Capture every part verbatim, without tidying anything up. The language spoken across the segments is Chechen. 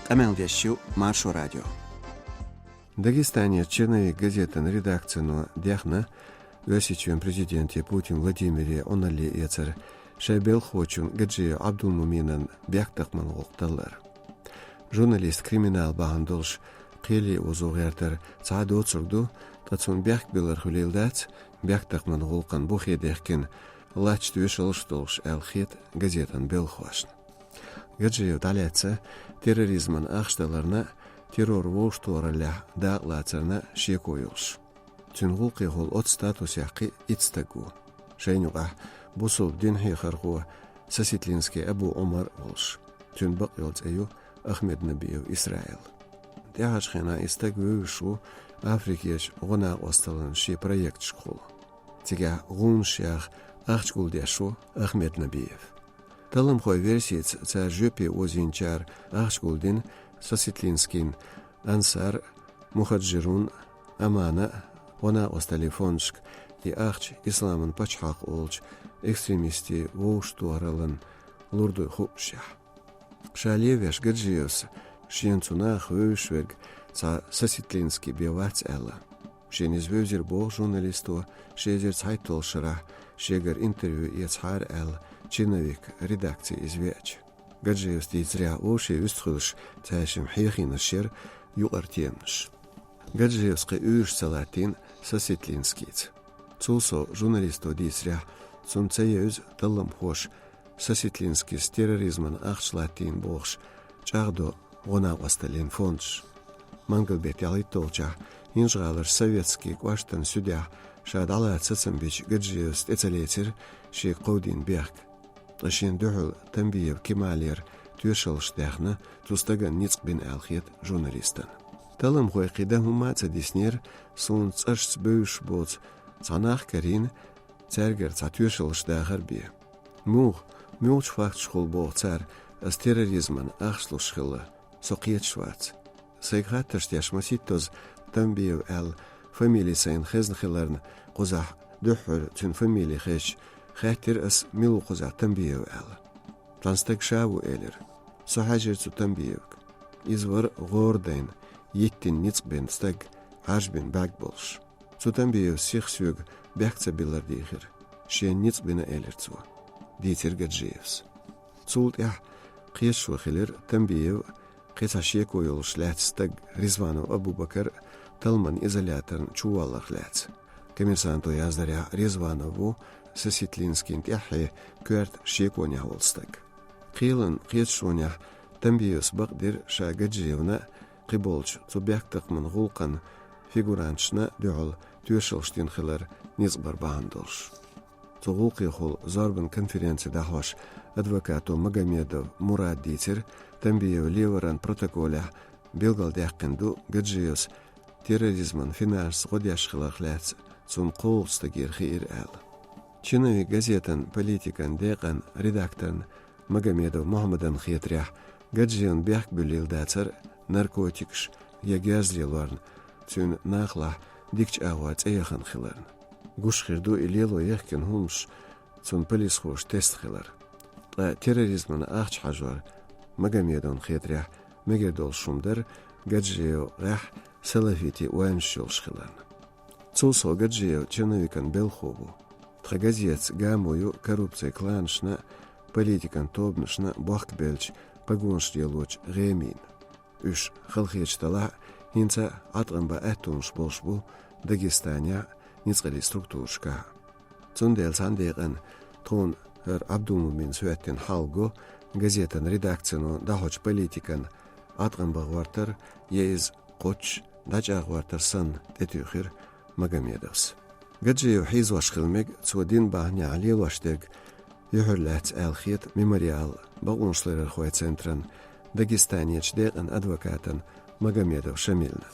Къамел деш ю Маршо радио. Дагестанерчу «Черновик» газетан редакцино дехна Оьрсийчоьнан президенте Путин Владимире Ӏуналле эцар, шайн белхахочун Гаджиев Ӏабдул-Муминан бехктакхаман гӀуллакх таллар. Журналист криминал бахьана долуш кхеле озо гӀертар цхьа а доцург ду, ткъа цунна бехк билар хуьлийла дац бехктакхаман гӀуллакхан бухе дехкина латташ тоьшаллаш долуш аьлла хета газетан белхахошна. Гаджиев дӀалаьцна терроризман ахча даларна, террор вовшахтохараллехь дакъалацарна шеко йолуш. Цуьнан гӀуллакхехула оцу статусехь кхин а итт стаг ву. Шайна юкъахь бусулба динан хьехархо Сосетлинский Абу-Ӏумар а волуш. Цуьнан бакъйолу цӀе ю Ахмеднабиев Исраил. ТӀаьхьарчу хенахь и стаг вевзаш ву Африкерчу гӀо-накъосталлин шен проекташкахула. Цигахь гӀунаш яха ахча гулдеш ву Ахмеднабиев. Талламхойн версица, цара жоьпе озийначара ахча гулдина Сосетлинскийна Ансар, Мухаджирун, Амана а гӀо-накъосталлин фондашка, и ахча Исламан пачхьалкх олучу экстремистийн вовшахтохараллин лур дуй хуъушехь. Ша левеш Гаджиевс шена цу нахах вевзаш верг цхьа Сосетлинский бен вац аьлла. Шена иза вевзира боху журналисто ши эзар цхьайтталгӀачу шарахь шегара интервью эцахьара аьлла, «Черновик» редакци иза веача. Гаджиевс дийцарехь, вовшийн вистхуьлуш цаьршимма хьехийнарш яра юкъара теманаш. Гаджиевс кхин уьйраш ца латтийна Сосетлинскийца. Цул сов, журналисто дийцарехь, цунна ца евза талламхоша Сосетлинскийс терроризман ахча латтийна бохуш чӀагӀдо гӀо-накъосталлин фондаш. Мангал-беттан ялхитталгӀачохь ХӀинжа-ГӀалара Советский кӀоштан суьдехь ша дӀалаца сацам бича Гаджиевс тӀе ца лецира шега кховдийна бехк. Ткъа шена дуьхьал Тамбиев Кемалера тоьшаллаш даьхна, цу стагана ницкъ бина аьлла хета журналистана. Талламхой кхин дан хӀумма а ца диснера, суна цӀашца бевзаш боцу цхьа нах карийна, цаьргара цхьа тоьшаллаш дахар бен. Муха, муьлхачу факташкахула боху цара, ас терроризман ахча луш хилла, со кхеташ вац. Сайга хаттарш деш масийттаза Тамбиев аьлла фамили сайна хезна хиларна, кхузахь дуьххьара цуьнан фамили хезча, хаьттира ас, мила ву кхузахь Тамбиев аьлла. Цхьана стага ша ву элира. Со хьаьжира цу Тамбиевга. Иза вара гӀора дайна, йиттина ницкъ бина стаг, Ӏаржбина бӀаьрг болуш. Цу Тамбиевс сиха соьга бехк ца биллар дийхира. Шена ницкъ бина элира цо, дийцира Гаджиевс. Цул тӀаьхьа кхеташо хилира Тамбиев а, кхин цхьа шеко йолуш лаьцна стаг Ризванов Абубакар а талламан изоляторна чувалларх лаьцна. Коммерсанто яздарехь, Ризванов ву Сосетлинскийна тӀаьххье коьрта шеконехь волу стаг. Кхелан кхеташонехь Тамбиевс бакъдира ша Гаджиевна а, кхиболчу цу бехктакхаман гӀуллакхан фигуранташна а дуьхьал тоьшаллаш дина хилар ницкъ бар бахьана долуш. Цу гӀуллакхехула зорбан конференци дӀахьош адвокато Магомедов Мурада дийцира, Тамбиев леваран протоколехь билгалдаьккхина ду Гаджиевс терроризман финансаца гӀо деш хиларх лаьцна цунна кхоалгӀачу стагера хиира аьлла. «Черновик» газетан политикан декъан редакторна Магомедов Мухьаммадан хетарехь, Гаджиевна бехк буьллийла дацара наркотикаш я герз лелорна, цуьнан накхалахь дикачу агӀор цӀе яхана хиларна. Гуш хир ду и лело ехкина хӀуманаш цунна полисхоша тесна хилар. Ткъа терроризмана ахча хьажор, Магомедовна хетарехь, мегар долуш хӀума дара, Гаджиев гӀехь салафитийн ойланаш йолуш хиларна. Цул сов, Гаджиев «Черновикан» белхахо ву. Тхан газетаца гамо ю коррупцин кланашна а, политикан тобанашна а бохкабеллачу погонаш лелочу гӀемина. Уьш, халахеташ делахь а, хӀинца а Ӏаткъам бан аьттонаш болуш бу Дагестанехь а, ницкъаллин структурашкахь а. Цундела цхьана декъана тхуна хӀара Ӏабдул-Муминас хӀоьттина хьал го газетан редакцино дӀахьочу политикана Ӏаткъам бан гӀортар я иза кхоччуш дӀачӀагӀортар санна, тӀетуьйхира Магомедовс. Гаджиев хьийзош хила мега цо динан бахьанехь лелош дерг юьхьарлаьцна аьлла хета «Мемориал» бакъонашларъярхойн центран Дагестанерчу декъан адвокатан Магомедов Шамилна.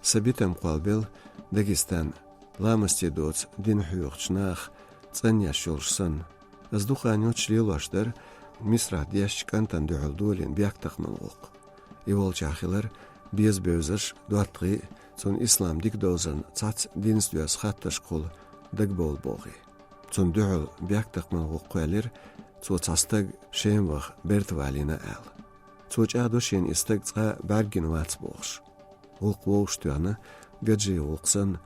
Сан битам кхоллабелла Дагестан ламастий доцу дин хьоьхучу наха цӀанъеш йолуш санна. Ас дукха нуьцкъаш лелош дара Мисрахь дешчу кӀантана дуьхьал долийна бехктакхаман гӀуллакх. И волчохь хилар беза бевзарш, доттагӀий а, цунна ислам дика довзарна цхьацца динца доьзна хаттаршкахула дагабовла бохий. Цунна дуьхьал бехктакхаман гӀуллакх кхоьллира цо цхьа стаг Шема ваха берта валийна аьлла. Цо чӀагӀдо шена и стаг цкъа бӀаргагина вац бохуш. ГӀуллакх вовшахтоьхна, Гаджиев гӀуллакх санна,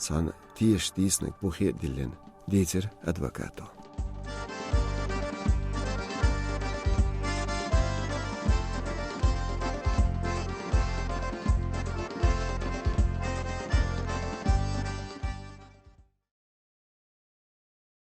цхьана тешаш дийцинарг бухе а диллина, дийцира адвокато.